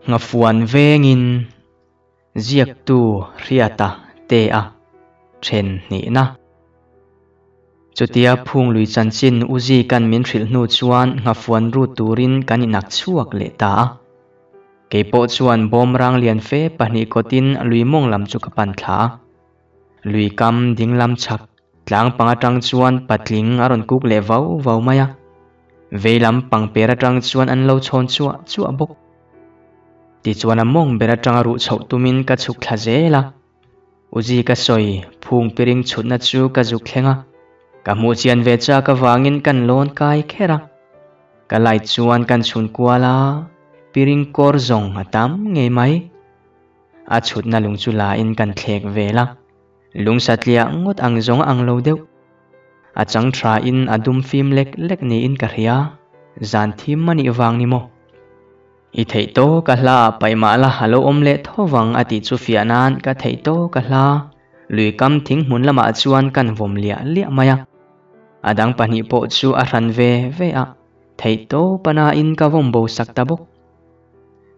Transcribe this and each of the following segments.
Nghafuan vengin ziaktu Hriata te a then hnihna. Chutia phung lui chanchin Uzi kan min hrilh hnu chuan nghafuan rut turin kan inak chhuak leh ta a. Keipawh chuan bawmrang lian fe pahnih kawtin lui mawng lam chu ka pan thla a. Lui kam ding lam chhak tlang pang atang chuan patling a rawn kuk leh vau vau mai a. Vei lam pangper atang chuan an lo chhawn chuah chuah bawk. Tichuan a mawng ber atanga ruh chhoh tumin ka chhuk thla zel a. Uzi ka sawi phung piring chhutna chu ka zuk thleng a. Ka hmuh chian ve chak avangin kan lawn kai kher a. Ka light chuan kan chhun kual a, piring kawr zawng a tam ngei mai. A chhutna lung chu la in kan thlek vel a. Lung satliah ngawt ang zawng a ang lo deuh. A chang tha in a dum fim lek lek niin ka hria, zan thim a nih vang ni maw? I theih tawk a hla ah paih mah la a lo awm leh tho vang a tih chu fiah nan ka theih tawk a hla lui kam thing hmun lamah chuan kan vawm liah liah mai a. A dang pahnih pawh chu a hran ve ve a, theih tawp a nain ka vawm bo sak ta bawk.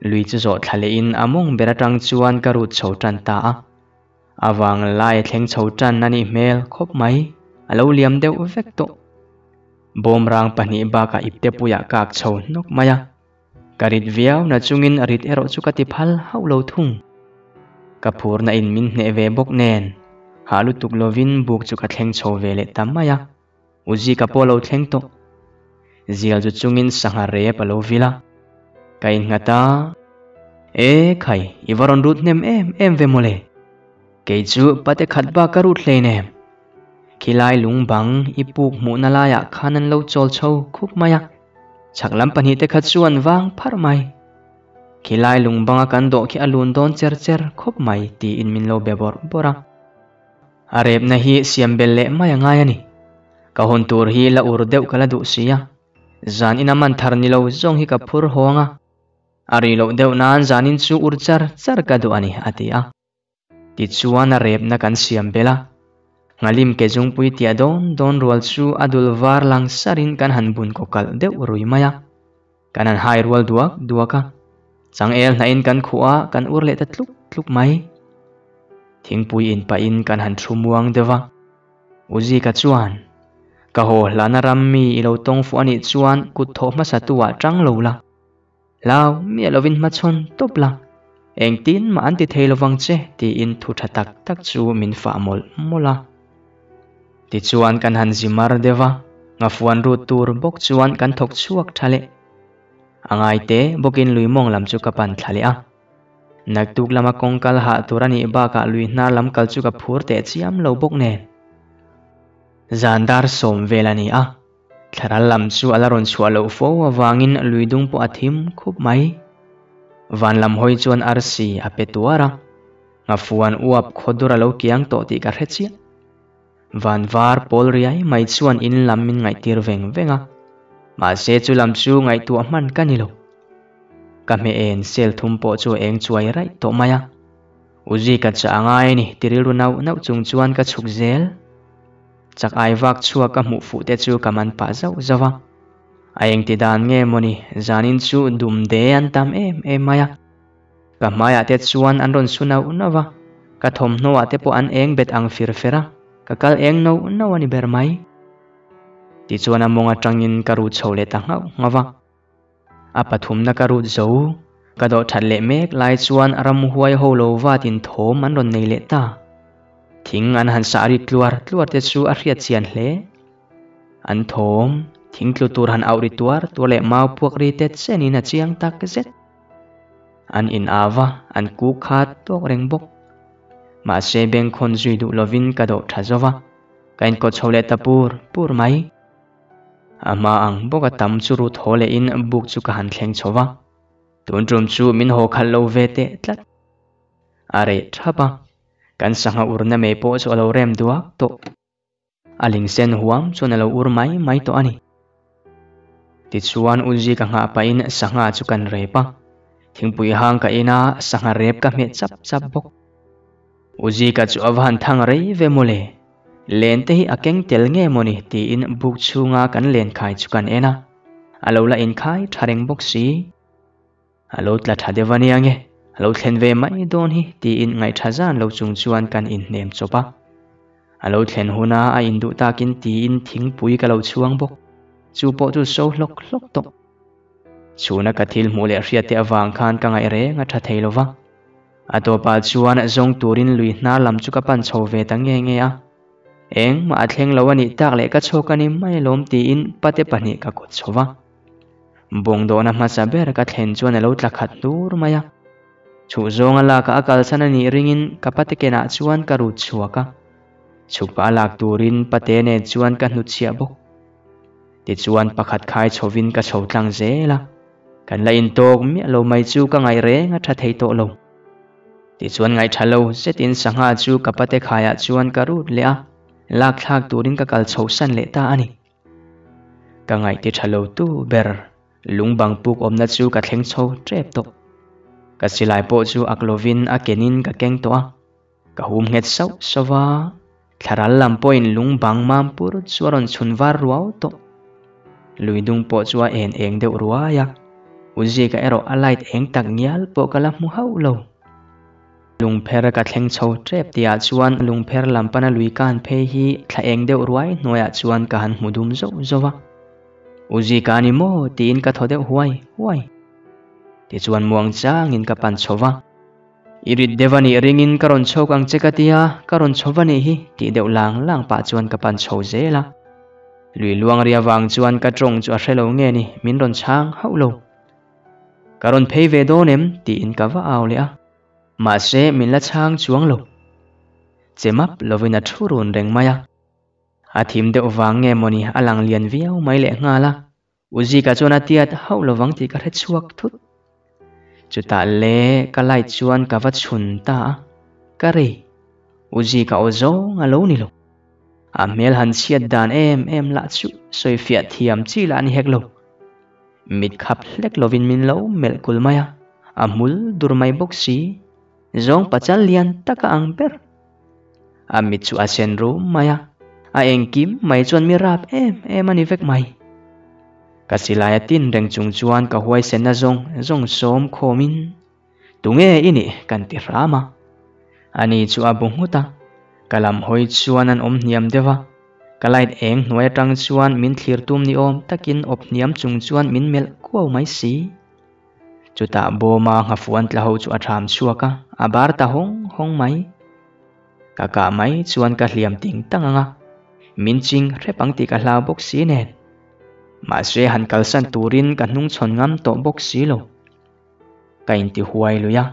Lui chu zawh thla lehin a mawng ber atang chuan ka rut chho tan ta a. A vang lai a thleng chho tan a nih hmel khawp mai, a lo liam deuh vek tawh. Bawmrang pahnih bakah ipte puiah kak chho hnawk mai a. Ka rit viau na chungin rit erawh chu ka ti phal hauh lo thung. Ka phurna in min hneh ve bawk nen, hah lutuk lovin buk chu ka thleng chho ve leh ta mai a. Uzika pawh a lo thleng tawh. Zial chu chungin sangha rep a lo vil a. Ka innghat a, E khai, i va rawn rut hnem em em ve mawle. Kei chu pate khat bak ka rut hlein em. Khilai lung bang i puk hmuhna laiah khan an lo chawl chho khup mai a. Chhak lam pahnih te kha chuan vang pharh mai. Khilai lung banga kan dawh khi a lun dawn cher cher khawp mai tiin min lo be bawrh bawrh a. A repna hi siam bel leh mai a ngai a ni. Ka hawn tur hi la ur deuh ka la duh si a. Zan ina man thar ni lo zawng hi ka phur hawng a. A ri loh deuh nan zanin chu ur char char ka duh a ni a ti a. Tichuan a repna kan siam bel a. Nghalim ke zungpui tia dawn dawn rual chu a dul var lang sarin kan han bun kaw kalh deuh rui mai a. Kan han hai rual duak duak a. Changel hnahin kan khuh a, kan ur leh ta tluk tluk mai. Thingpui in pahin kan han thu muang deuh a. Uzika chuan, Ka haw hlana ram mi i lo tawng fuh a nih chuan kut thawh hmasa tu ah tang lo la. Hlau miah lovin hmachhawn tawp la. Engtin mah an ti thei lovang che tiin thu tha tak tak chu min fah mawlh mawlh a. Tichuan kan han zi mar deuh a, ngafuan rut tur bawk chuan kan thawk chhuak tha leh. A ngaite bawkin lui mawng lam chu ka pan thla leh a. Naktuk lama kawng kal hah tur a nih bakah lui hnar lam kal chu ka phur teh chiam lo bawk nen. Zan dar sawm vel a ni a, thlaral lam chu a la rawn chhuah loh fo avangin lui dung pawh a thim khup mai. Van lam hawi chuan arsi a pe tuar a, ngafuan uap khawdur a lo kiang tawh tih ka hre chiah. Van var pawl riai mai chuan in lam min ngaihtir veng veng a, mahse chu lam chu ngaihtuah hman ka ni lo. Ka hmeh en sel thum pawh chu a eng chuai raih tawh mai a. Uzi ka chah a ngai a ni ti rilru nauh nauh chung chuan ka chhuk zel. Chak ai vak chhuak ka hmuh fuh te chu ka man pah zauh zauh a. A engti dan nge mawni zanin chu dum de an tam em em mai a. Ka hmaiah te chuan an rawn su nauh nauh a, ka thawmhnawah te pawh an eng bet ang fir fer a, ka kal eng nauh nauh a ni ber mai. Tichuan a mawng atangin ka rut chho leh ta nghauh nghauh a. A pathumna ka rut zo, ka dawh that leh mek lai chuan ramhuai ho lo vatin thawm an rawn nei leh ta. Thing an han sah ri tluar tluar te chu a hriat chian hle. An thawm, thing tlu tur han auh ri tuar tuar leh mau puak ri te chenin a chiang tak zet. An in au va, an kuk kha tawk reng bawk. Mahse bengkhawn zui duh lovin ka dawh tha zo va, ka inkawt chho leh ta pur pur mai. A hma ang bawk a tam chu rut haw lehin buk chu ka han thleng chho va, tun tum chu min haw khalh lo ve teh tlat. A reh thap a, kan sangha urna mei pawh chu a lo rem duak tawh. A ling sen huam chuan a lo ur mai mai tawh a ni. Tichuan Uzi ka nghah pahin sangha chu kan rep a, thingpui hang ka in a, sangha rep ka hmeh chap chap bawk. Uzika chu a va han thang rei ve mawle. Len te hi a keng tel nge mawni tiin buk chhunga kan len khai chu kan en a, a lo la inkhai tha reng bawk si. A lo tla tha deuh a nia nge, a lo thlen ve mai dawn hi tiin ngaihṭha zan lo chung chuan kan inhnem chawp a. A lo thlen huna a induh takin tiin thingpui ka lo chhuang bawk. Chu pawh chu so hlawk hlawk tawh. Chhuna ka thil hmuh leh hriat te avang khan ka ngaih reng a tha thei lo va. A tawpah chuan zawng turin lui hnar lam chu ka pan chho ve ta nge nge a. Engmah a thleng lo a nih tak leh ka chhuak a ni mai lawm tiin pate pahnih ka kawt chho va. Bawngdawhna hmasa ber ka thlen chuan a lo tla khat hlur mai a. Chhuh zawnga lakah a kalsan a nih ringin ka pate kenah chuan ka rut chhuak a. Chhuk pah a lak turin pate nen chuan ka hnutchhiah bawk. Tichuan pakhat khai chhovin ka chho tlang zel a. Kan la intawk miah lo mai chu ka ngaih reng a tha thei tawh lo. Tichuan ngaihtha lo zetin sangha chu ka pate khaiah chuan ka rut leh a, lak thlak turin ka kal chhosan leh ta a ni. Ka ngaih ti tha lo tu ber lung bang puk awmna chu ka thleng chho tep tawh. Ka silai pawh chu ak lovin a kenin ka keng tawh a. Ka hum nghet sauh sauh a, thlaral lam pawhin lung bang mam pur chu a rawn chhun var ruau tawh. Lui dung pawh chu a en eng deuh ruai a, U Zika erawh a light eng tak ngial pawh ka la hmu hauh lo. Lungpher ka thleng chho tep tihah chuan lungpher lam pana lui kan phei hi thla eng deuh ruai hnuaiah chuan ka han hmu dum zauh zauh a. U Zika a ni maw tiin ka thaw deuh huai huai. Tichuan muang changin ka pan chho va. I rit deuh a nih ringin ka rawn chhawk ang che ka tia, ka rawn chho va nih hi tih deuh lang lang pah chuan ka pan chho zel a. Lui luang ri avang chuan ka tawng chu a hre lo nge ni, min rawn chhang hauh lo. Ka rawn phei ve dawn em? tiin ka va au leh a. Mahse min la chhang chuang lo. Che map lovin a thu run reng mai a. A thim deuh vang nge mawni a lang lian viau mai leh nghal a. U Zika chuan a tiat hauh lovang tih ka hre chhuak thut. Chutah le ka light chuan ka va chhun ta a, ka rei. U Zika aw zawng a lo ni lo. A hmel han chhiat dan em em lah chu sawifiah thiam chi lah ni hek lo. Mit khap hlek lovin min lo melh kul mai a, a hmul dur mai bawk si. Zawng pachal lian tak a ang ber. A mit chu a sen rum mai a, a engkim mai chuan mi rap em em a ni vek mai. Ka silai a tin reng chung chuan ka huaisenna zawng zawng sawm khawmin, Tunge i nih? kan ti hram a. Ani chu a bu nghut a, ka lam hawi chuan an awm hniam deuh a, ka light eng hnuai atang chuan min thlir tum ni awm takin awp hniam chung chuan min melh kuau mai si. Chutah bawma nghafuan tla ho chu a ṭham chhuak a, a bar ta hawng hawng mai. Ka kah mai chuan ka hliam ting tang ang a, min ching hrep ang tih ka hlau bawk si nen. Mahse han kalsan turin ka hnungchhawn ngam tawh bawk si lo. Ka inti huai lui a,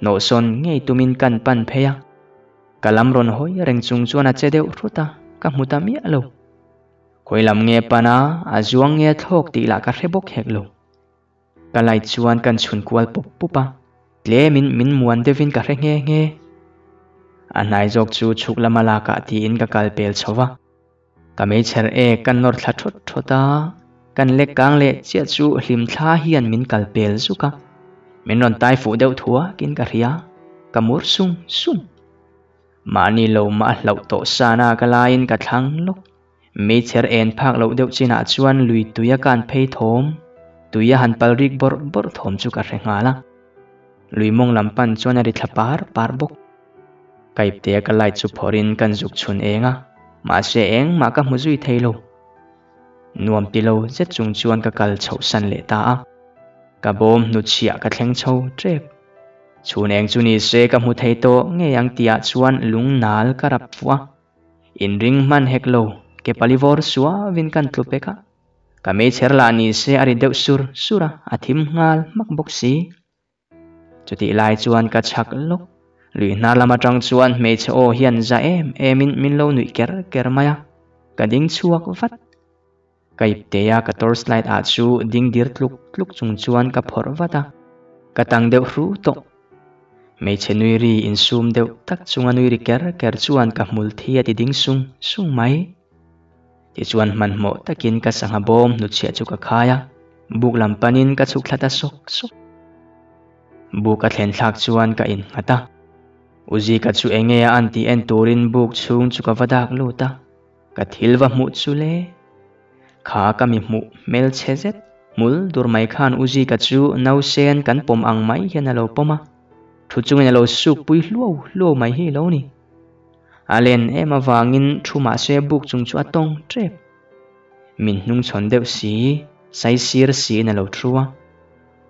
hnawhsawn ngei tumin kan pan phei a. Ka lam rawn hawi reng chung chuan a che deuh hrut a, ka hmu ta miah lo. Khawi lam nge pan a, a zuang nge thlawk tih lah ka hre bawk hek lo. Ka light chuan kan chhun kual pup pup a, tlemin min muan deuhin ka hre nghe nghe. A hnai zawk chu chhuk lama lakah tiin ka kal pel chho va. Ka meichher e kan nawr thla thawt thawt a, kan lek kang leh chiah chu hlim thla hian min kal pel zuk a. Min rawn tai fuh deuh thuakin ka hria, ka mur sung sung. Mahni lo mah hlauh tawh sana ka laiin ka thlang lawk. Meichher en phak loh deuh chinah chuan lui tui a kan phei thawm, tui a han pal rik bawrh bawrh thawm chu ka hre nghal a. Lui mawng lam pan chuan a ri thla par par bawk. Ka iptea ka light chu phawrhin kan zuk chhun eng a, mahse engmah ka hmu zui thei lo. Nuam ti lo zet chung chuan ka kal chhoh san leh ta a. Ka bawm hnuchhiah ka thleng chho tep. Chhun eng chu ni se ka hmu thei tawh ngei ang tihah chuan lung nal ka rap fuh a. Inring hman hek lo, ke pali vawr suavin kan tlu pek a. Ka meichher lah ni se a ri deuh sur sur a, a thim nghal hmak bawk si. Chutih lai chuan ka chhak lawk. Lui hnar lam atang chuan hmeichhe aw hian za em emin min lo nuih ker ker mai a, ka ding chhuak vat. Ka iptea ka torchlight ah chu ding dir tluk tluk chung chuan ka phawrh vat a, ka tang deuh hru tawh. Hmeichhe nui ri insum deuh tak chunga nui ri ker ker chuan ka hmul thi a ti ding sung sung mai. Tichuan hmanhmawh takin ka sangha bawm hnutchhiah chu ka khai a, buk lam panin ka chhuk thla ta sawk sawk. Buk a thlen thlak chuan ka innghat a, U Zika chu enge a an tih en turin buk chhung chu ka va dak lut a. Ka thil va hmuh chu le. Kha ka mi hmuh hmelchhe zet, Hmul dur mai khan U Zika chu nausen kan pawm ang mai hian a lo pawm a, thu chungin a lo suk pui hluau hluau mai hi lo ni. A len em avangin thu mahse buk chung chu a tawng tep. Min hnungchhawn deuh si, saisir siin a lo thu a.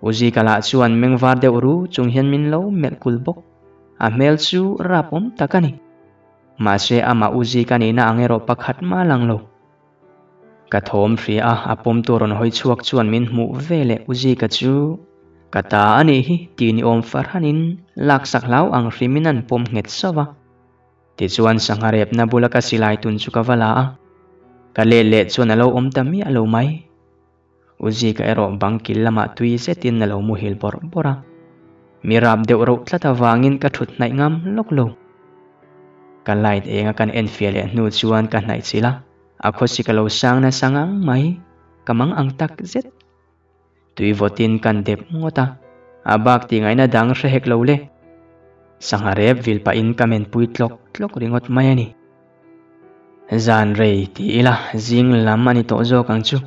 U Zika lah chuan meng var deuh ru chung hian min lo melh kul bawk. A hmel chu rap awm tak a ni. Mahse amah U Zika nihna ang erawh pakhat mah a lang lo. Ka thawm hria a, a pawmtu rawn hawi chhuak chuan min hmuh ve leh U Zika chu ka ta a nih hi tih ni awm farhanin laksak hlau ang hrimin an pawm nghet sauh a. Tichuan sangha repna bula ka silai tun chu ka va la a, ka let leh chuan a lo awm ta miah lo mai. U Zika erawh bang kil lamah tui zetin a lo muhil bawrh bawrh a. Mi rap deuh roh tlat avangin ka thut hnaih ngam lawk lo. Ka light enga kan enfiah leh hnu chuan ka hnaih chilh a, a khawsik a lo sang nasa ngang mai, ka mang ang tak zet. Tui vawtin kan dep ngawt a, a bak tih ngaihna dang hre hek lo le. Sangha rep vil pahin ka menpui tlawk tlawk ringawt mai a ni. Zan rei ti ila zing lam a ni tawh zawk ang chu.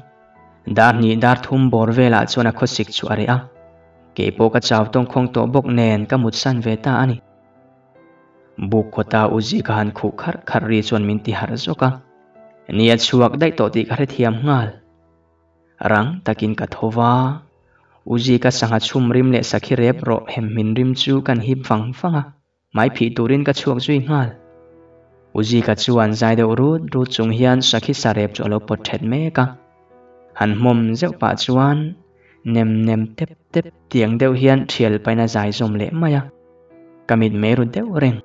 Dar hnih dar thum bawr velah chuan a khawsik chu a reh a. Kei pawh ka chau tawngkhawng tawh bawk nen ka mutsan ve ta a ni. Buk khawta u Zika han khuh kharh kharh ri chuan min ti harh zawk a. Ni a chhuak daih tawh tih ka hrethiam nghal. Rang takin ka tho va, U Zika sangha chhum rim leh sakhi rep rawh hem hmin rim chu kan hip vang vang a. Mai phih turin ka chhuak zui nghal. U Zika chuan zai deuh rut rut chung hian sakhi sarep chu a lo pawt thet mek a. Han hmawm zeuh pah chuan nem nem tep tep tiang deuh hian thial pain a zai zawm leh mai a. Ka mit mei ru deuh reng.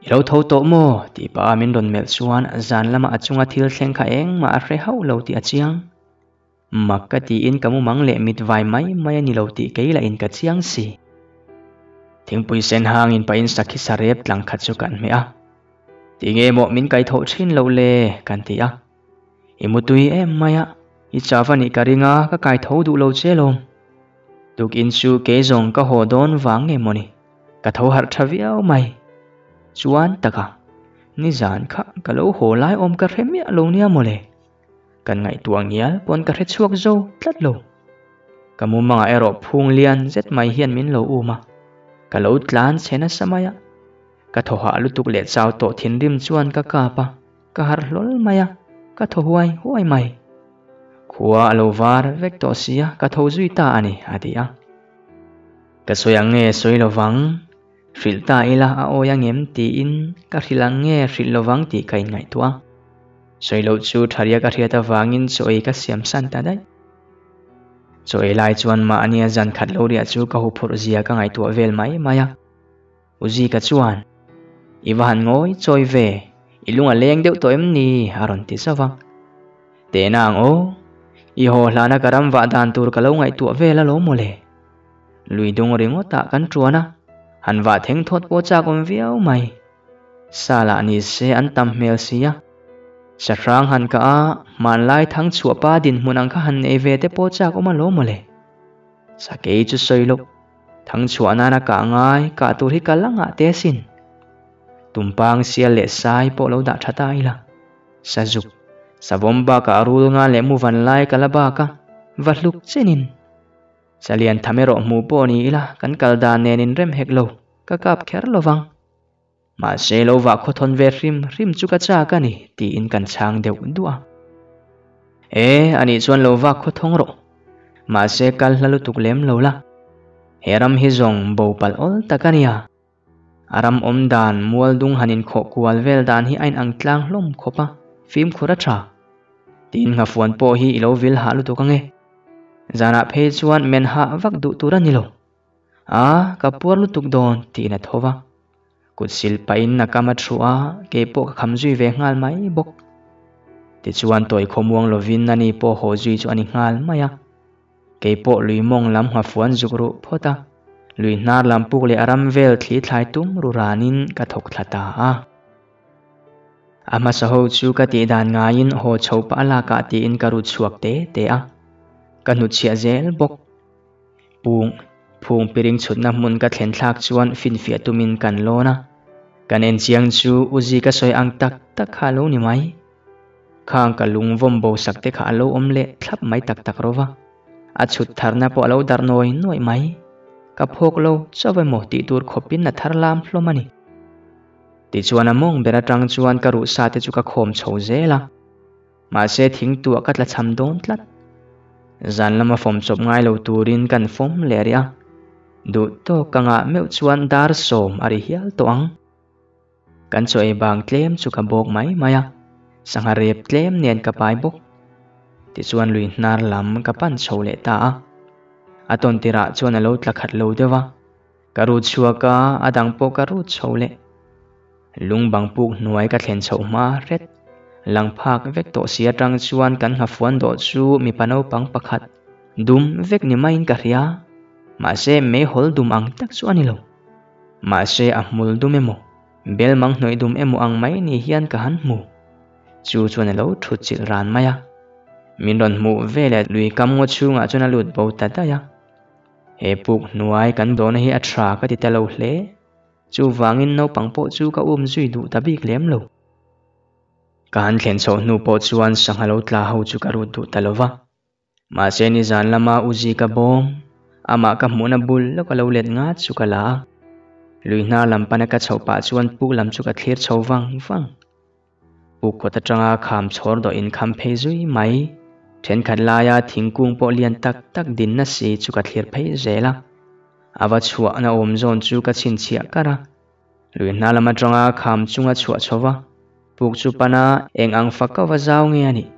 I lo tho tawh maw? tih pah a min rawn melh chuan zan lama a chunga thil thleng kha engmah a hre hauh lo tih a chiang. Mak ka tiin ka mumang leh mit vai mai mai a ni lo tih kei lah in ka chiang si. Thingpui sen hang in pahin sakhi sarep tlang khat chu kan hmeh a. Ti nge maw min kai thawh thin loh le? kan ti a. I mutui em mai a, i chav a nih ka ring a, ka kai tho duh lo che lawm. Tukin chu kei zawng ka haw dawn vang nge mawni, ka tho harh tha viau mai. Chuan taka, nizan kha ka lo haw lai awm ka hre miah lo nia mawle. Kan ngaihtuah ngial pawn ka hre chhuak zo tlat lo. Ka mumangah erawh phung lian zet mai hian min lo um a, ka lo tlan chhe nasa mai a. Ka thaw hah lutuk leh chau tawh thinrim chuan ka kap a, ka harh hlawl mai a, ka thaw huai huai mai. Khua a lo var vek tawh si a, ka tho zui ta a ni, a ti a. Ka sawi ang nge sawi lovang, hrilh ta ila a awi angem tiin ka hrilh ang nge hrilh lovang tih ka inngaihtuah a. Sawi loh chu tharia ka hriat avangin chaw ei ka siam san ta daih. Chaw ei lai chuan mahnia zan khat lo riah chu ka huphurh zia ka ngaihtuah vel mai mai a. U Zika chuan, I va han ngawi chawi ve, i lung a leng deuh tawh em ni? a rawn ti zauh a. Tehna ang aw, i haw hlana ka ram vah dan tur ka lo ngaihtuah vel alawm mawle. Lui dung ringawtah kan ṭuan a, han vah theng thawt pawh chak awm viau mai. Sa lah ni se an tam hmel si a. Sahrang han kah a, hmanlai thang chhuah pa dinhmun ang kha han nei ve te pawh chak awm alawm mawle. Sakei chu sawi loh, thang chhuah nana kah ngai, kah tur hi ka la ngah te asin. Tumpang sial leh sai pawh lo dah tha ta ila. Sazuk, savawm bakah rul nga leh mu van lai ka la bak a, va hluk chenin. Salian tham erawh hmuh pawh ni ila kan kal dan nen inrem hek lo, ka kap kher lovang. Mahse lo vah khawthawn ve hrim hrim chu ka chak a ni, tiin kan chhang deuh duah a. E, anih chuan lo vak khawthawng rawh. Mahse kal hla lutuk lem lo la. He ram hi zawng bo palh awl tak a nia. A ram awm dan, mual dung han inkhawh kual vel dan hi a inang tlang hlawm khawp a, fimkhur a tha. Tiin nghafuan pawh hi i lo vil hah lutuk ange. Zanah phei chuan men hah vak duh tur a ni lo. A, ka puar lutuk dawn, tiin a tho va. Kut sil pahin a kam a thu a, kei pawh ka kham zui ve nghal mai bawk. Tichuan tawi khawmuang lovin ani pawh haw zui chu a ni nghal mai a. Kei pawh lui mawng lam nghafuan zuk ruh phawt a, lui hnar lam puk leh a ram vel thli thlai tum ru ranin ka thawk thla ta a. A hmasa ho chu ka tih dan ngaiin haw chho pah lakah tiin ka rut chhuak te te a, ka hnutchhiah zel bawk. Pung, phung piring chhutna hmun ka thlen thlak chuan finfiah tumin kan lawn a. Kan en chiang chu U Zika sawi ang tak tak kha a lo ni mai. Khang ka lung vawm bo sak te kha a lo awm leh thlap mai tak tak ro va. A chhut tharna pawh a lo darh nawi nuaih mai. Ka phawk lo chauh emaw tih tur khawpin a thar lam hlawm a ni. Tichuan a mawng ber atang chuan ka ruhsa te chu ka khawm chho zel a. Mahse thingtuah ka tla cham dawn tlat. Zan lama fawm chawp ngai lo turin kan fawm leh rih a. Duh tawk ka ngah meuh chuan dar sawm a ri hial tawh ang. Kan chaw ei bang tlem chu ka bawk mai mai a, sangha rep tlem nen ka pai bawk. Tichuan lui hnar lam ka pan chho leh ta a. A tawn tirah chuan a lo tla khat lo deuh a, ka rut chhuak a, a dang pawh ka rut chho leh. Lung bang puk hnuai ka thlen chhoh hma hret. Lang phak vek tawh si atang chuan kan nghafuan dawh chu mipa naupang pakhat dum vek ni maiin ka hria. Mahse meihawl dum ang tak chu a ni lo. Mahse a hmul dum emaw, bel mang hnawih dum emaw ang mai ni hian ka han hmu. Chu chuan a lo thut chilh ran mai a. Min rawn hmuh veleh lui kam ngaw chhungah chuan a lut bo ta daih a. He puk hnuai kan dawhna hi a tha ka ti ta lo hle. Chuvangin naupang pawh chu ka um zui duh ta bik lem lo. Ka han thlen chhoh hnu pawh chuan sangha lo tla ho chu ka rut duh ta lo va. Mahse nizan lama u Zika bawm, amah ka hmuhna bul lawk a lo let ngat chu ka la a. Lui hnar lam pana ka chhoh pah chuan puk lam chu ka thlir chho vang vang. Puk kawt atanga kham chhawr dawh inkham phei zui mai. Thenkhat laia thingkung pawh lian tak tak dinna si chu ka thlir phei zel a. A va chhuahna awm zawn chu ka chhinchhiah kar a. Lui hna lam atanga kham chunga chhuah chho va, puk chu pana eng ang fak ka va zau nge a nih?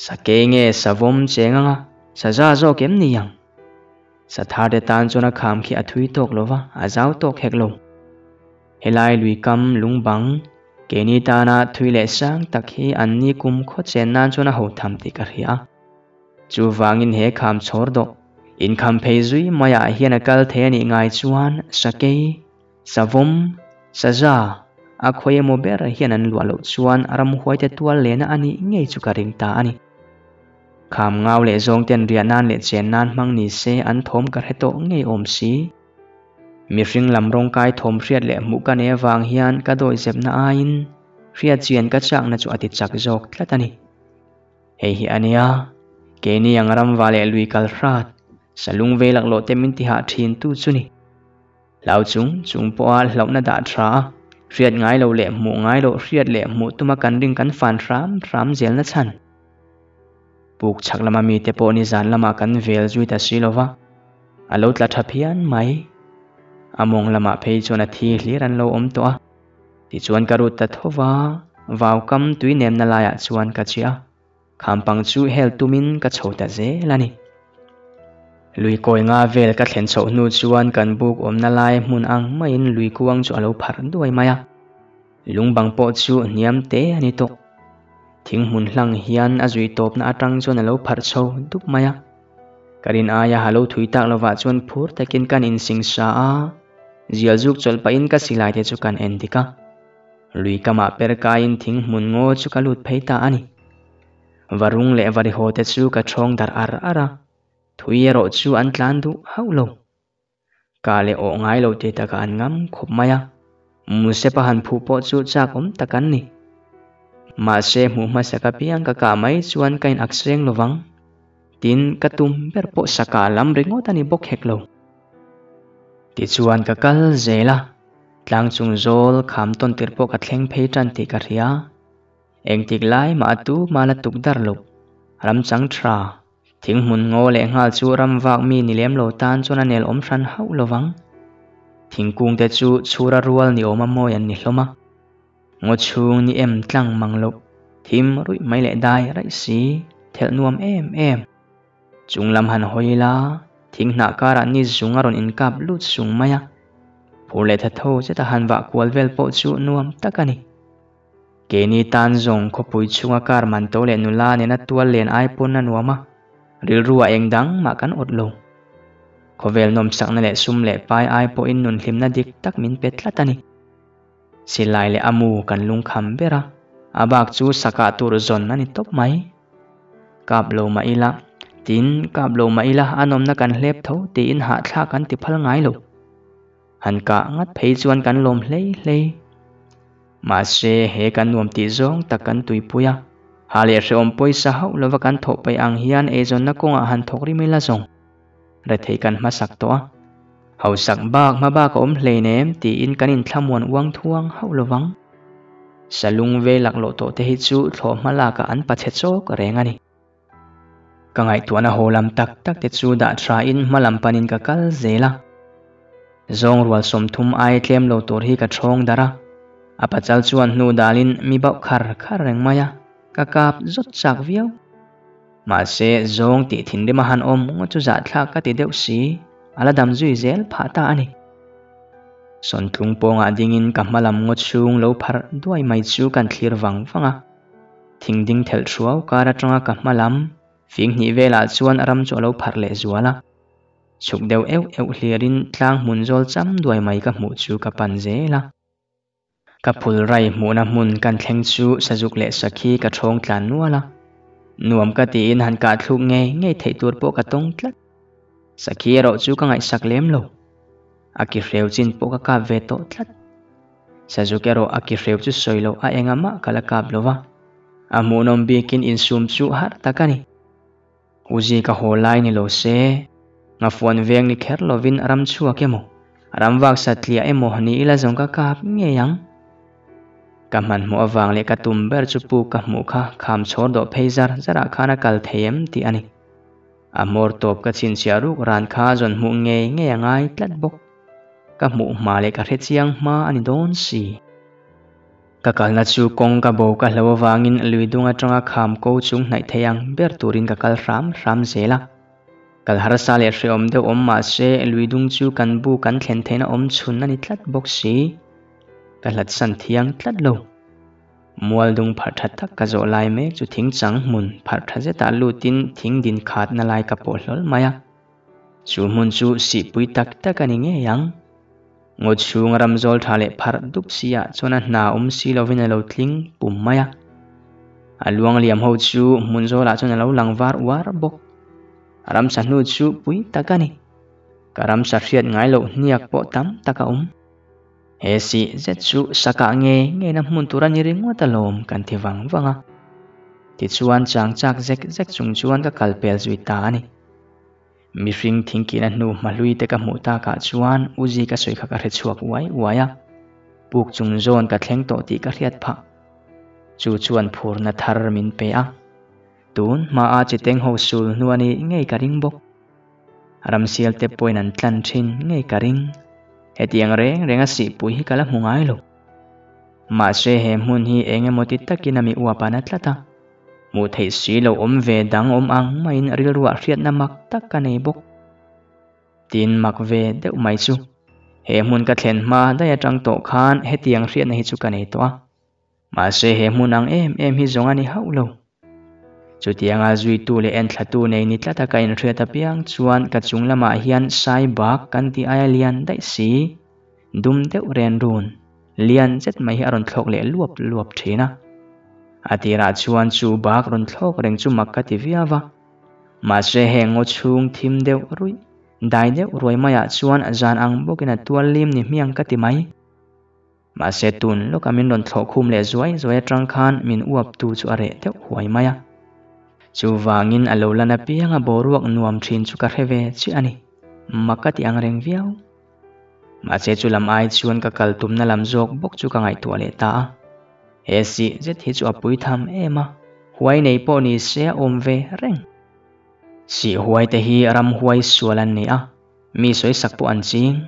Sakei nge savawm cheng anga saza zawk em ni ang? Sathar te tan chuan a kham khi a thui tawk lo va, a zau tawk hek lo. Helai lui kam lung bang, keini tana thui leh sang tak hi an ni kum khaw chen nan chuan a ho tham tih ka hria. Chuvangin he kham chhawr dawh, inkham phei zui maiah hian a kal thei a nih ngai chuan sakei, Savawm, saza, a khawi emaw ber hian an luah loh chuan ramhuai te tual lehna a nih ngei chu ka ring ta a ni. Kham ngau leh zawng ten riah nan leh chen nan hmang ni se an thawm ka hre tawh ngei awm si. Mihring lam rawngkai thawm hriat leh hmuh ka nei avang hian ka dawihzepna aiin hriat chian ka chakna chu a ti chak zawk tlat a ni. Hei hi a nia, keini ang ramva leh lui kal hrat, salung vei laklawh te min tihah thin tu chu ni. Hlau chung chung pawha hlauhna dah tha a, hriat ngai lo leh hmuh ngai loh hriat leh hmuh tuma kan ring kan fan hram hram zelna chhan. Puk chhak lama mite pawh nizan lamah kan vel zui ta si lova, a lo tla tha phian mai. A mawng lamah phei chuan a thi hlir an lo awm tawh a, tichuan ka rut ta tho va, vau kam tui nemna laiah chuan ka chiah a. Khampang chu hel tumin ka chho ta zel a ni. Lui kawi nga vel ka thlen chhoh hnu chuan kan buk awmna lai hmun ang maiin lui kuang chu a lo pharh duai mai a. Lungbang pawh chu hniam te a ni tawh. Thing hmun hlang hian a zui tawpna atang chuan a lo pharh chho dup mai a. Ka rin aia ha lo thui tak lovah chuan phur takin kan insingsa a, zial zuk chawlh pahin ka silai te chu kan en dik a. Lui kamah per kaiin thing hmun ngaw chu ka lut phei ta a ni. Varung leh varihaw te chu ka thawng darh ar ar a, thui erawh chu an tlan duh hauh lo. Ka leh awh ngai lo tih takah an ngam khawp mai a, Musepa han phuh pawh chu chak awm tak an ni. Mahse hmuh hmasa ka piang ka kah mai chuan ka in ak seng lovang. Tin, ka tum ber pawh saka lam ringawt a ni bawk hek lo. Tichuan ka kal zel a, tlang chung zawl kham tawn tir pawh ka thleng phei tan tih ka hria. Engtik lai mah a tu mah la tuk dar loh. Ram chang tha, thing hmun ngaw leh nghal chu ram vak mi ni lem lo tan chuan a nel awm hran hauh lo vang. Thingkung te chu chhura rual ni awm a mawi an ni hlawm a. Ngaw chhung ni em tlang mang loh, thim ruih mai leh dai raih si, thelh nuam em em. Chung lam han hawi ila, thing hnah karah ni zung a rawn inkap lut sung mai a. Phur leh tha tho zeta han vah kual vel pawh chu nuam tak a ni. Keini tan zawng khawpui chhunga kar man to leh nula nena tual len ai pawn a nuam a, rilru ah eng dang mah kan awt lo. Khawvel nawmsakna leh sum leh pai ai pawhin nun hlimna dik tak min pe tlat a ni. Silai leh a mu kan lungkham ber a, a bak chu sakah tur zawn a ni tawp mai. Kap lo mah ila, tin kap lo mah ila a nawmna kan hlep tho tiin hahthlak kan ti phal ngai lo. Han kah ngat phei chuan kan lawm hlei hlei. Mahse he kan nuam tih zawng tak kan tuipui a. Ha leh hrehawm pawisa hauh lova kan thawh paih ang hian eizawnna kawngah han thawk rim ila zawng rethei kan hmasak tawh a. Hausak bak hma bak a awm hleinem tiin kan inthlamuan uang thuang hauh lovang. Salung ve laklawh tawh te hi chu thlawh hma lakah an pachhe chawk reng a ni. Ka ngaihtuahna haw lam tak tak te chu dah tha in hma lam panin ka kal zel a. Zawng rual 30 ai tlem lo tur hi ka thawng darh a. A pachal chuan hnu dalin mi bauh khar khar reng mai a, ka kap zawt chak viau. Mahse zawng tih thinrim a han awm ngawt chu zahthlak ka ti deuh si, a la dam zui zel phah ta a ni. Sawntlung pawngah dingin ka hma lam ngaw chhung lo pharh duai mai chu kan thlir vang vang a. Thing ding thelh hruau kar atanga ka hma lam fing hnih velah chuan ram chu a lo pharh leh zual a. Chhuk deuh euh euh hlirin tlang hmun zawl cham duai mai ka hmuh chu ka pan zel a. Ka phul rai hmuhna hmun kan thleng chu sazuk leh sakhi ka thawng tlan nual a. Nuam ka tiin han kah thluk ngei ngei theih tur pawh ka tawng tlat. Sakhi erawh chu ka ngaihsak lem lo. A ki hreu chin pawh ka kap ve tawh tlat. Sazuk erawh a ki hreu chu sawi loh a enga mah ka la kap lo va. A hmuhnawm bikin insum chu harh tak a ni. Uzi ka haw lai ni lo se, ngafuan veng ni kher lovin ram chhuak emaw, ram vak satliah emaw ni ila zawng ka kap ngei ang. Ka hmanhmawh avang leh ka tum ber chu puk ka hmuh kha kham chhawr dawh phei zar zarah khan a kal thei em tih a ni. A hmawr tawp ka chhinchhiah ruk ran kha zawn hmuh ngei ngei a ngai tlat bawk. Ka hmuh hma leh ka hre chiang hma a ni dawn si. Ka kalna chu kawng ka bo ka hlo avangin lui dung atanga kham ko chung hnaih thei ang ber turin ka kal hram hram zel a. Kal harsa leh hrehawm deuh awm mah se lui dung chu kan bu kan thlen theihna awm chhun a ni tlat bawk si. Ka hlatsan thiang tlat lo. Mual dung pharh tha tak ka zawh lai mek chu thing chang hmun pharh tha zetah lutin thing din khatna lai ka pawh hlawl mai a. Chu hmun chu sihpui tak tak a ni ngei ang. Ngaw chhung ram zawl tha leh pharh dup si ah chuan a hna awm si lovin a lo tling pum mai a. A luang liam ho chu hmun zawlah chuan a lo lang var uar bawk. Ramsa hnu chu pui tak a ni. Ka ramsa hriat ngai loh hniak pawh tam tak a awm. He sih zet chu sakah nge ngeina hmun tur a ni ringawt alawm kan ti vang vang a. Tichuan chang chak zek zek chung chuan ka kal pel zui ta a ni. Mihring thingkihna hnu hmahlui te ka hmuh takah chuan Uzi ka sawi kha ka hre chhuak uai uai a. Puk chung zawn ka thleng tawh tih ka hriat phah. Chu chuan phurna thar min pe a. Tun hmaa chiteng ho sul hnu a nih ngei ka ring bawk. Ramsial te pawhin an tlan thin ngei ka ring. Hetiang reng reng a sihpui hi ka la hmu ngai lo. Mahse he hmun hi eng emaw ti takin a mi uap a na tlat a. Hmuh theih si lo awm ve dang awm ang maiin rilruah hriatna mak tak ka nei bawk. Tin mak ve deuh mai chu. He hmun ka thlen hma daih atang tawh khan hetiang hriatna hi chu ka nei tawh a. Mahse he hmun ang em em hi zawng a ni hauh lo. Chutianga zuitu leh enthlatu nei ni tlata ka inhriat apiang chuan ka chung lamah hian sai bak kan tih aia lian daih si, dum deuh ren run, lian zet mai hi a rawn thlawk leh luap luap thin a. A tirah chuan chu bak rawn thlawk reng chu mak ka ti viau va. Mahse heng ngaw chhung thim deuh ruih, dai deuh ruai maiah chuan zan ang bawkin a tual lim ni hmiang ka ti mai. Mahse tun lawka min rawn thlawh khum leh zuai zuai atang khan min uap tu chu a reh deuh huai mai a. Chuvangin a lo lan apianga boruak nuam thin chu ka hre ve chiah a ni. Mak ka ti ang reng viau. Mahse chu lam ai chuan ka kal tumna lam zawk bawk chu ka ngaihtuah leh ta a. He sih zet hi chu a pui tham em a, huai nei pawh ni se a awm ve reng. Sih huai te hi ram huai sual an ni a, Mi sawisak pawh an ching.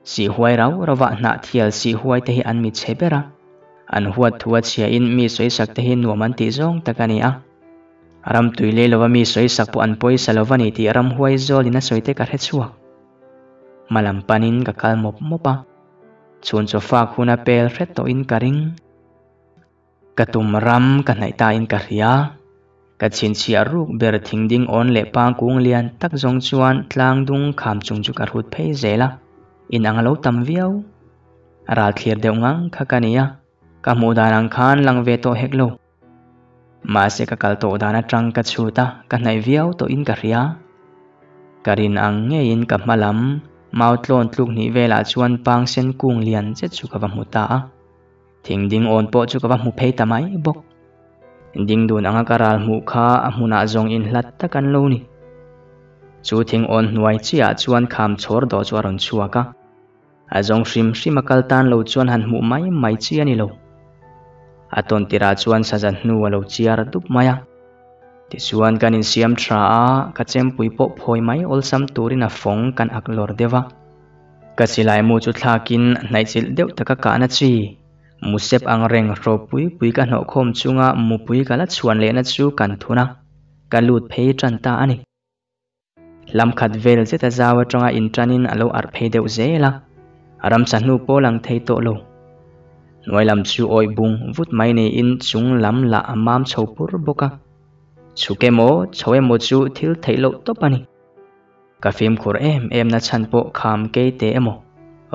Sihhuai rau rauvah hnah thial sihhuai te hi an mi chhe ber a. An huat thu a chhiain mi sawisak te hi nuam an tih zawng tak a ni a. Ram tui lei lova mi sawisak pawh an pawisa lova ni tih ramhuai zawlin a sawi te ka hre chhuak. Hma lam panin ka kal mawp mawp a. Chhun chaw fak hun a pel hret tawhin ka ring. Ka tum ram ka hnaih ta in ka hria. Ka chhinchhiah ruk ber thing ding awn leh pang kung lian tak zawng chuan tlang dung kham chung chu ka hrut phei zel a, in ang a lo tam viau. Ral thlir deuh ngang kha ka ni a, ka hmuh dan ang khan lang ve tawh hek lo. Mahse ka kal tawh dan atang ka chhut a, ka hnaih viau tawh in ka hria. Ka rin ang ngeiin ka hma lam mau tlawn tluk hnih velah chuan pang sen kung lian zet chu ka va hmu ta a. Thing ding awn pawh chu ka va hmu phei ta mai bawk. Ding dun anga ka ral hmuh kha a hmunah zawng inhlat tak an lo ni. Chu thing awn hnuai chiahah chuan kham chhawr dawh chu a rawn chhuak a. A zawng hrim hrim a kal tan lo chuan han hmuh mai mai chi a ni lo. A tawn tirah chuan saza hnu a lo chiar dup mai a. Tichuan kan insiam tha a, ka chempui pawh phawi mai awlsam turin a fawng kan ak lawr deuh a. Ka silai mu chu thlakin hnaihchilh deuh taka kahna chi, musep ang reng hraw pui pui ka hnawhkhawm chunga mupui ka la chhuan lehna chu kan thun a, ka lut phei tan ta a ni. Lam khat vel zeta zau atanga inṭanin a lo arh phei deuh zel a, ramsa hnu pawh lang thei tawh lo. Hnuai lam chu awih bung vut mai niin chung lam lah a mam chho pur bawk a. Chhuk emaw chho emaw chu thil theih loh tawp a ni. Ka fimkhur em em na chhan pawh kham kei te emaw,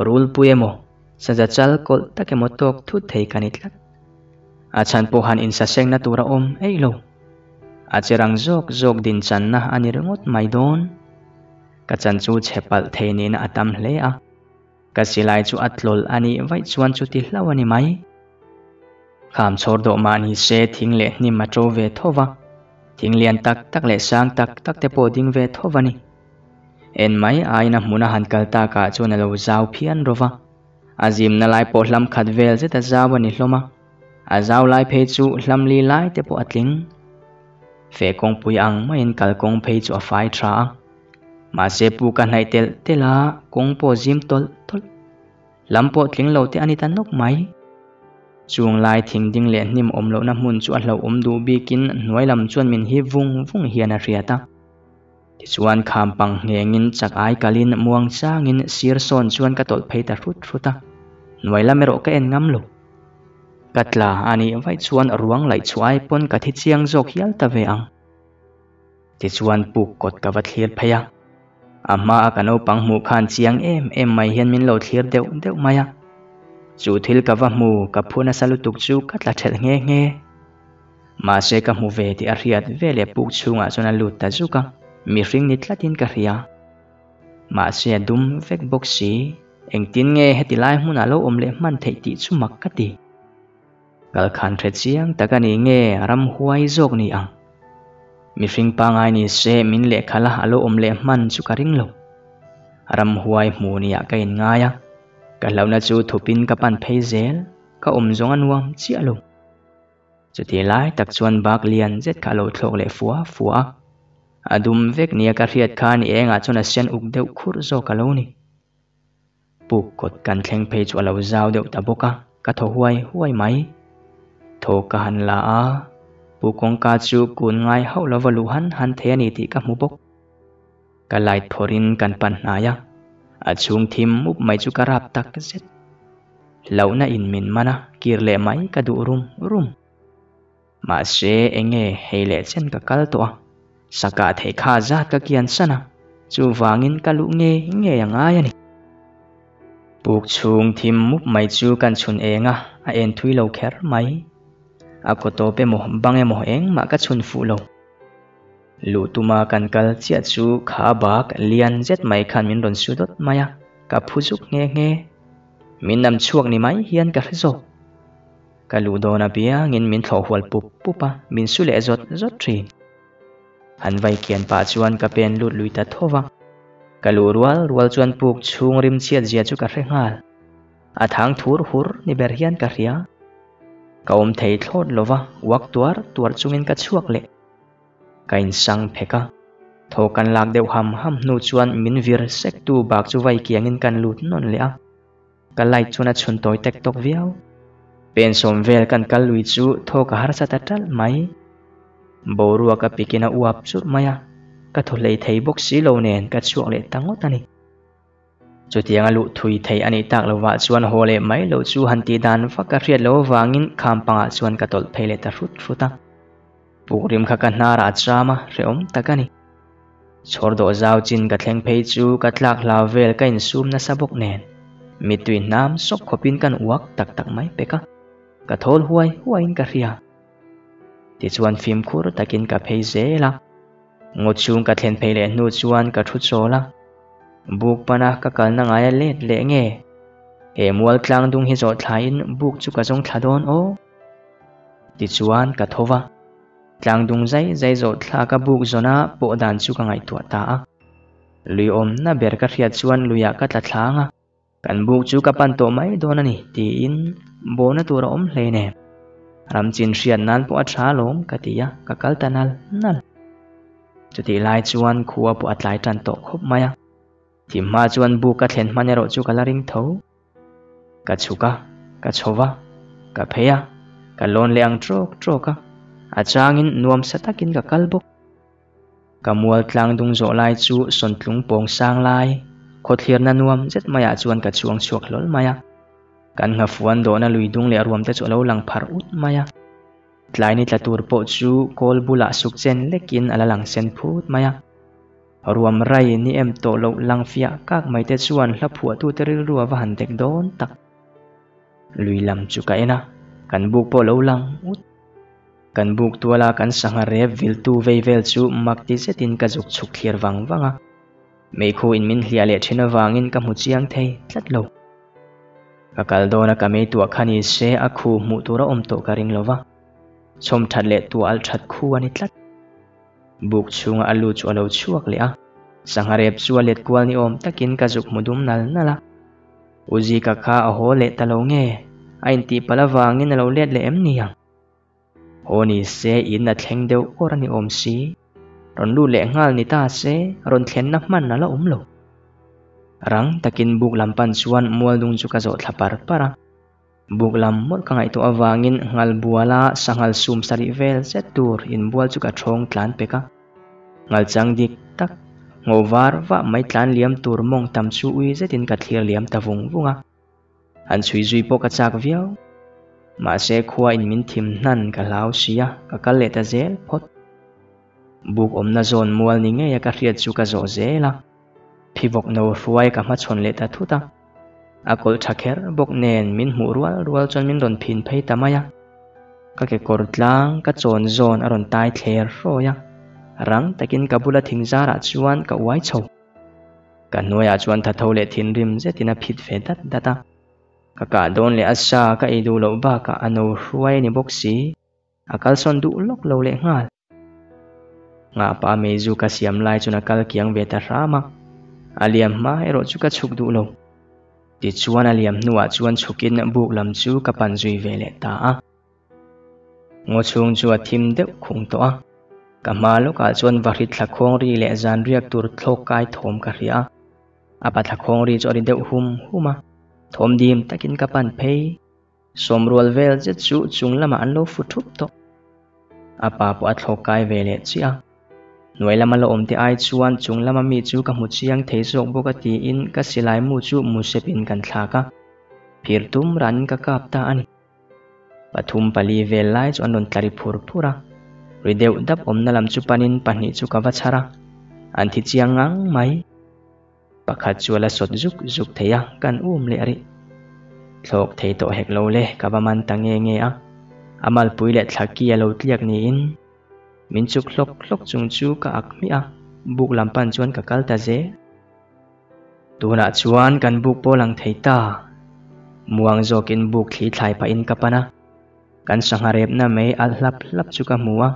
rulpui emaw, saza chal kawlh tak emaw tawk thut thei ka ni tlat. A chhan pawh han insasengna tur a awm eih lo. A che rang zawk zawk din channa a ni ringawt mai dawn. Ka chan chu chhe palh thei nihna a tam hle a. Ka silai chu a tlawlh a nih vaih chuan chuti hlauh a ni mai. Kham chhawr dawh mah ni se thing leh hnim a ṭo ve tho va, thing lian tak tak leh sang tak tak te pawh ding ve tho va ni. En mai aiin a hmuna han kal takah chuan a lo zau phian ro va. A zimna lai pawh hlam khat vel zet a zau a ni hlawm a. A zau lai phei chu hlam li lai te pawh a tling. Feh kawngpui ang maiin kalkawng phei chu a fai tha a. Mahse pu ka hnaih telh telh a, kawng pawh zim tawlh tawlh. Lam pawh tling lo te a ni ta nawk mai. Chung lai thing ding leh hnim awm lohna hmun chu a hlauhawm duh bikin hnuai lam chuan min hip vung vung hian a hriat a. Tichuan kham pang nghengin chak ai kalin muang changin sir sawn chuan ka tawlh phei ta hrut hrut a. Hnuai lam erawh ka en ngam lo. Ka tla a nih vaih chuan ruang laih chhuah ai pawn ka thi chiang zawk hial ta ve ang. Tichuan puk kawt ka va thlir phei a. A hmaa ka naupang hmuh khan chiang em em mai hian min lo thlir deuh deuh mai a. Chu thil ka va hmu ka phu nasa lutuk chu ka tla thelh nghe nghe. Mahse ka hmu ve tih a hriat veleh puk chhungah chuan a lut ta zuk a, mihring ni tlatin ka hria. Mahse a dum vek bawk si. Engtin nge heti lai hmunah lo awm leh hman theih tih chu mak ka ti. Kal khan hre chiang tak a ni nge ramhuai zawk ni ang. Mihring pangai ni se min lehkhala a lo awm leh hman chu ka ring lo. Ramhuai hmu niah ka inngai a, ka hlauhna chu thupin ka pan phei zel, ka awm zawng a nuam chiah lo. Chuti lai tak chuan bak lian zet kha a lo thlawk leh fua fua a. A dum vek nia ka hriat khan i engah chuan a sen uk deuh khurh zawk a lo ni. Puk kawt kan thleng phei chu a lo zau deuh ta bawk a, ka thaw huai huai mai. Thaw ka han la a, Pu kawngka chu kun ngai hauh lova luh han han thei a ni tih ka hmu bawk. Ka light phawrhin kan pan hnai a, a chhung thim mup mai chu ka rap tak zet. Hlauhna in min man a, kir leh mai ka duh rum rum. Mahse, enge hei leh chen ka kal tawh a, sakah theih kha zat ka kian san a, chuvangin ka luh ngei ngei a ngai a ni. Puk chhung thim mup mai chu kan chhun eng a, a en thui lo kher mai. A kaw tawp emaw bang emaw engmah ka chhun fuh lo. Luh tuma kan kal chiah chu kha bak lian zet mai khan min rawn su dawt mai a, ka phu zuk nghe nghe. Min nam chhuak ni mai hian ka hre zawk. Ka luh dawn apiangin min thlawh hual pup pup a, min su leh zawt zawt thin. An vai kian pah chuan ka pen lut lui ta tho va. Ka luh rual rual chuan puk chhung rim chhiat zia chu ka hre nghal. A thang thur hur ni ber hian ka hria. Ka awm thei thlawt lo va, uak tuar tuar chungin ka chhuak leh. Ka insang phek a. Thaw kan lak deuh ham ham hnu chuan min vir sek tu bak chu vai kiangin kan lut nawn leh a. Ka light chuan a chhun tawi tek tawk viau. Pen sawm vel kan kal lui chu thaw ka harsa ta ṭalh mai. Boruak a pikin a uap churh mai a, ka thaw hlei thei bawk si lo nen ka chhuak leh ta ngawt a ni. Chutiang a luh thui thei a nih tak lovah chuan haw leh mai loh chu han tih dan vak a hriat loh avangin kham pangah chuan ka tawlh phei leh ta hrut hrut a. Pukrim kha ka hnarah a cham a, hrehawm tak a ni. Chhawr dawh zau chin ka thleng phei chu ka tlak hlau vel ka insum nasa bawk nen mittui hnam sawk khawpin kan uak tak tak mai pek a, ka thawl huai huaiin ka hria. Tichuan fimkhur takin ka phei zel a, ngaw chhung ka thlen phei leh hnu chuan ka thu chawl a, buk pana ka kalna ngaia let leh nge he mual tlang dung hi zawh thlaiin buk chu ka zawng thla dawn aw. Tichuan ka tho va. Tlang dung zai zai zawh thlak a buk zawna pawh dan chu ka ngaihtuah ta a. Lui awmna ber ka hriat chuan luiah ka tla thlang a, kan buk chu ka pan tawh mai dawn a ni tiin bawhna tur a awm hlei nen. Ram chin hriat nan pawh a tha alawm ka ti a, ka kal ta nal nal. Chutih lai chuan khua pawh a tlai tan tawh khawp mai a. Thim hma chuan buk ka thlen hman erawh chu ka la ring tho. Ka chhuk a, ka chho va, ka phei a, ka lawn leh ang trawk trawk a, a changin nuamsa takin ka kal bawk. Ka mual tlang dung zawh lai chu sawntlung pawng sang lai, khawthlirna nuam zet maiah chuan ka chuang chhuak hlawl mai a. Kan nghafuan dawhna lui dung leh ruam te chu a lo lang pharh ut mai a. Tlai ni tla tur pawh chu kawl bulah suk chen lekin a la lang sen phut mai a. Ruam rai ni em tawh loh lang fiah kak mai te chuan hla phuahtute rilru a va han dek dawn tak. Lui lam chu ka en a, kan buk pawh lo lang ut. Kan buk tuala kan sangha rep viltu vei vel chu mak ti zetin ka zuk chhuk thlir vang vang a. Meikhu in min hliah leh thin avangin ka hmu chiang thei tlat lo. Ka kal dawn a ka mei tuah kha ni se a khu hmuh tur a awm tawh ka ring lo va. Chhawm that leh tuah alh that khu a ni tlat. Buk chhunga a lu chu a lo chhuak leh a, sangha rep chu a let kual ni awm takin ka zuk hmu dum nal nal a. U Zika kha a haw leh ta lo nge? A intih palh avangin a lo let leh em ni ang? Haw ni se in a thleng deuh awr a ni awm si. Rawn lut leh nghal ni ta se rawn thlenna hman a la awm lo. Rang takin buk lam pan chuan mualdung chu ka zawh thla par par a. Buk lam mawlh ka ngaihtuah avangin nghal buala sanghal sum sarih vel zet tur inbual chu ka thawng tlan pek a. Nghal chang dik tak, ngho var vah mai tlan liam tur mawng tam chu ui zetin ka thlir liam ta vung vung a. Han chhui zui pawh ka chak viau. Mahse khua in min thim hnan ka hlau si a, ka kal leh ta zel phawt. Buk awmna zawn mual ni ngei a ka hriat chu ka zawh zel a. Phivawk no hruai ka hmachhawn leh ta thut a. A kawlh tha kher bawk nen min hmuh rual rual chuan min rawn phin phei ta mai a. Ka kekawr tlang ka chawn zawn a rawn tai thler hrawi a. Rang takin ka bula thing zarah chuan ka uai chho. Ka hnuaiah chuan thatho leh thinrim zetin a phit ve dat dat a. Ka kah dawn leh a sa ka ei duh loh bakah a no hruai a ni bawk si. A kalsawn duh lawk lo leh nghal. Ngahpa meizu ka siam lai chuan a kal kiang ve ta hram a, a liam hma erawh chu ka chhuk duh lo. Tichuan a liam hnuah chuan chhukin buk lam chu ka pan zui ve leh ta a. Ngaw chhung chu a thim deuh khung tawh a, ka hma lawkah chuan vahrit thla khawng ri leh zan riak tur thlawk kai thawm ka hria a. A pa thla khawng ri chu a ri deuh hum hum a, thawm dim takin ka pan phei. Sawmrual vel zet chu chung lamah an lo fu thup tawh. A pa pawh a thlawk kai ve leh chiah a. Hnuai lama la awmte ai chuan chung lama mi chu ka hmu chiang thei zawk bawk a tiin ka silai mu chu musepin kan thlak a. Phir tum ranin ka kap ta a ni. Pathum pali vel lai chu an rawn tla ri phur phur a. Ri deuh dap awmna lam chu panin pahnih chu ka va chhar a. An thi chiang ngang mai. Pakhat chu a la sawt zuk zuk thei a, kan um leh rih. Thlawk thei tawh hek lo le, ka va man ta nge nge a. A malpui leh thlaki a lo tliak niin min chuk hlawk hlawk chung chu ka ak hmiah a, buk lam pan chuan ka kal ta zel. Tunah chuan kan buk pawh lang thei ta. Muang zawkin buk thli thlai pahin ka pan a, kan sangha repna mei alh hlap hlap chu ka hmu a.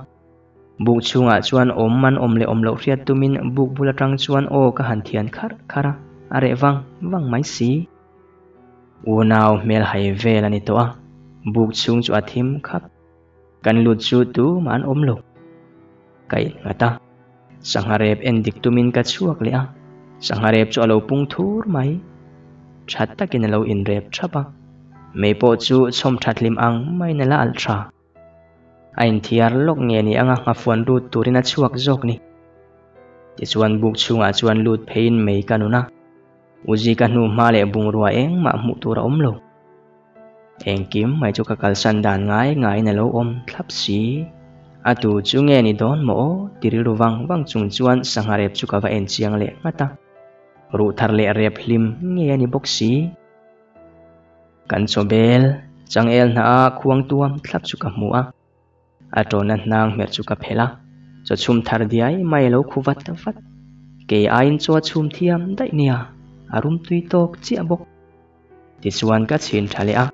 Buk chhungah chuan awm an awm leh awm loh hriat tumin buk bul atang chuan aw ka han thian kharh kharh a, a reh vang vang mai si. Unau hmel hai vel a ni tawh a, buk chhung chu a thim khap. Kan lut chu tumah an awm lo. Ka innghat a, sangha rep en dik tumin ka chhuak leh a, sangha rep chu a lo pung thur mai. Tha takin a lo inrep thap a, mei pawh chu chhawm that hlim ang maiin a la alh tha. A inthiar lawk nge ni anga nghafuan lut turin a chhuak zawk ni. Tichuan buk chhungah chuan lut pheiin mei ka nun a, Uzika hnu hma leh bungrua engmah hmuh tur a awm lo. Engkim mai chu ka kalsan dan ngai ngaiin a lo awm thlap si. A tu chu nge ni dawn maw aw ti rilru vang vang chung chuan sangha rep chu ka va en chiang leh nghat a. Ruh thar leh rep hlim nge a ni bawk si. Kan chawbel, changel hna a khuang tuam thlap chu ka hmu a, a tawna hnang hmer chu ka phelh a, chaw chhum thar diai mai a lo khu vat vat. Kei aiin chaw a chhum thiam daih nia, a rum tui tawk chiah bawk. Tichuan ka chhin tha leh a,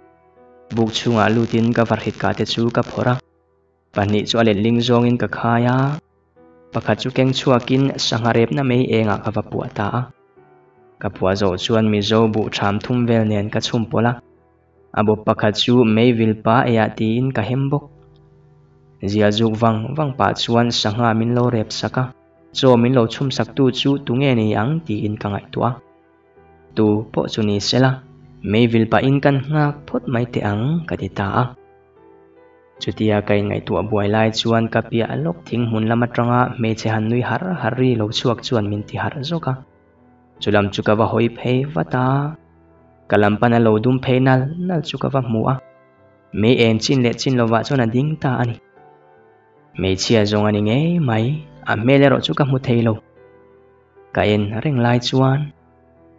buk chhungah lutin ka varhit kah te chu ka phawrh a. Pahnih chu a letling zawngin ka khai a, pakhat chu keng chhuakin sangha repna mei engah ka va puah ta a. Ka puah zawh chuan Mizo buh ṭham thum vel nen ka chhum pawlh a, a bawp pakhat chu mei vil pa eiah tiin ka hem bawk. Zial zuk vang vang pah chuan sangha min lo rep sak a, chaw min lo chhum saktu chu tunge ni ang tiin ka ngaihtuah a. Tu pawh chu ni sela, mei vil pahin kan nghak phawt mai teh ang ka ti ta a. Chutia ka inngaihtuah buai lai chuan ka piah lawk thing hmun lam atanga hmeichhe han nui har har ri lo chhuak chuan min ti harh zawk a. Chu lam chu ka va hawi phei vat a, ka lam pan a lo dum phei nal nal chu ka va hmu a, mei en chin leh chin lovah chuan a ding ta a ni. Hmeichhia zawng a ni ngei mai, a hmel erawh chu ka hmu thei lo. Ka en reng lai chuan,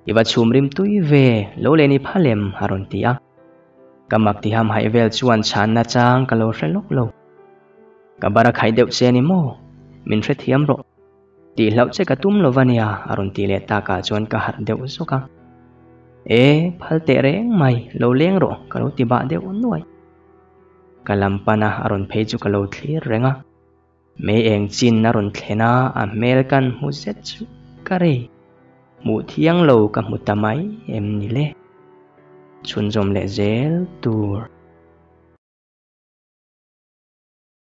I va chhum rim tui ve, lo leh ni phal em? a rawn ti a. Ka mak ti ham haih vel chuan chhanna chang ka lo hre lawk lo. Ka bar a khaih deuh che a ni maw? Min hrethiam rawh. Tih hlauh che ka tum lo va nia, a rawn ti leh takah chuan ka harh deuh zawk a. E, phal teh reng mai, lo leng rawh, ka lo ti bah deuh nuaih. Ka lam pana a rawn phei chu ka lo thlir reng a. Mei eng chin a rawn thlen a, a hmel kan hmu zet chu ka rei. Hmuh thiang lo ka hmu ta mai em ni le? Chhunzawm leh zel tur.